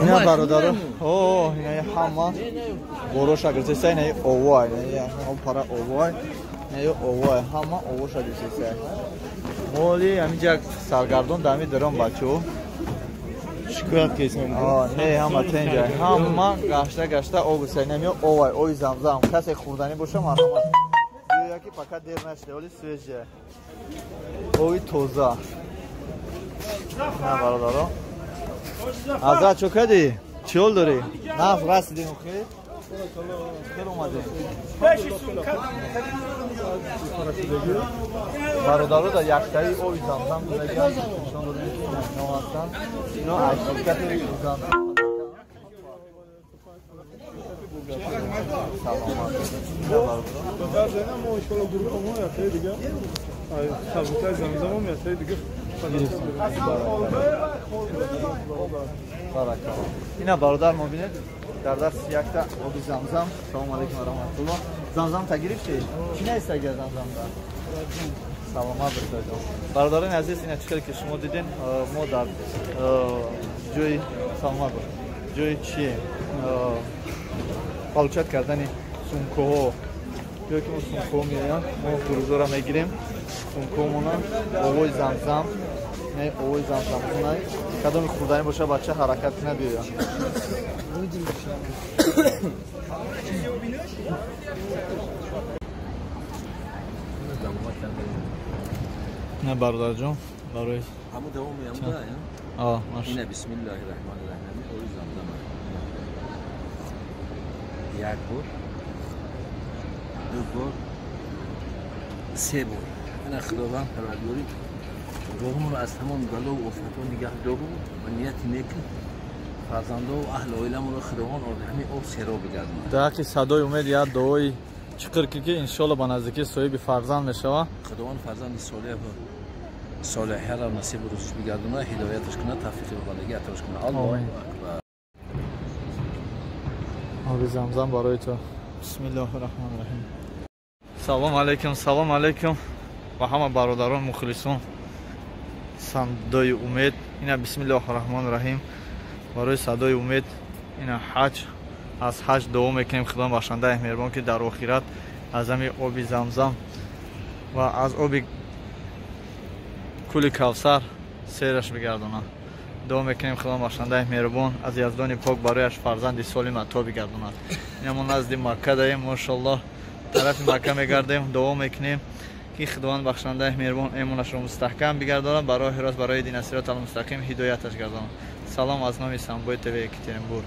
Ина бародаро, о, ина ҳама бороша гирифтеса, ина овой, ина пара овой, ина овой, ҳама овоша гирифтеса. Моли ҳаминҷа саргардон дар ҳамин дарон бачаҳо. Шикоят кесем. Не, ҳама тенҷа. Ҳама гашта гашта об гирифта, ина миё овой, ови замзам. Касе хӯрданӣ боша марҳамат. Яки пока дер нашуда, оли свежая. Ови тоза. На бародаро. Азра чо кардӣ? Чӣ ҳол дорӣ? Наф расидем охир. Хел омадем. Бародаро дар яктаи оби замзам додагиам нишон додем ки ино ҳастанд. Ино аз ширкати замзам. Саломат. Мо иншоалло гурӯҳ мо яктаи дига. Сабутаи замзам яктаи дига. Ина бародар мо бинед дар даст якта оби замзам. Салом алейкум ва раҳматуллоҳ. Замзам та гирифтӣ? Чӣ наистагия замзамда? Саломат бошед. Бародарони азиз, ина чӣ хеле ки шумо дидин, мо дар ҷои саломат бошед. Ҷои чи получат кардани сумкаҳо. Ҷое ки мо сумкаҳо меоянд, мо грузора мегирем. Сумкаҳомона овои замзам, не овои замзам хунай. Кадоми хӯрданӣ боша бача ҳаракат кунад биёяд. Не бародарҷон, барои ҳамун давом меамда, ина бисмиллаҳи раҳмони раҳим, ови замзам. Як бор, ду бор, се бор. Ина Худованд Парвардигори роҳмонро аз ҳамон бало ва офатҳо нигаҳ дору ва нияти нек фарзандо ва аҳли оиламонро Худованд ҳамин об сероб бигардонад. Дар ҳаққи садои умед як дуои чиқир ки иншоалло ба наздикӣ соҳиби фарзанд мешавад. Худованд фарзанди солеҳ ва солеҳаро насибу рӯзиш бигардонад, ҳидояташ кунад, тавфиқи бандагӣ атош кунад. Аллоҳу акбар. Оби замзам барои ту. Бисмиллоҳи раҳмони раҳим. Салом алейкум, салом алейкум ба ҳама бародарон мухлисон садои умед. Ина бисмиллоҳи раҳмони раҳим барои садои умед. Ина ҳаҷ, аз ҳаҷ дуо мекунем Худо бахшандаи меҳрубон ки дар охират аз ҳамин оби замзам ва аз оби кули Кавсар сераш бигардонад. Дуо мекунем Худо бахшандаи меҳрубон аз Яздони пок барояш фарзанди солим ато бигардонад. Ина мо назди Макка даем, машоаллоҳ тарафи Макка мегардем, дуо мекунем ки Худованд бахшандаи меҳрубон эмонашро мустаҳкам бигардонад, ба роҳи рост барои дин сироти алмустақим ҳидояташ гардонад. Салом аз номи Самбой ТВ Екатеринбург.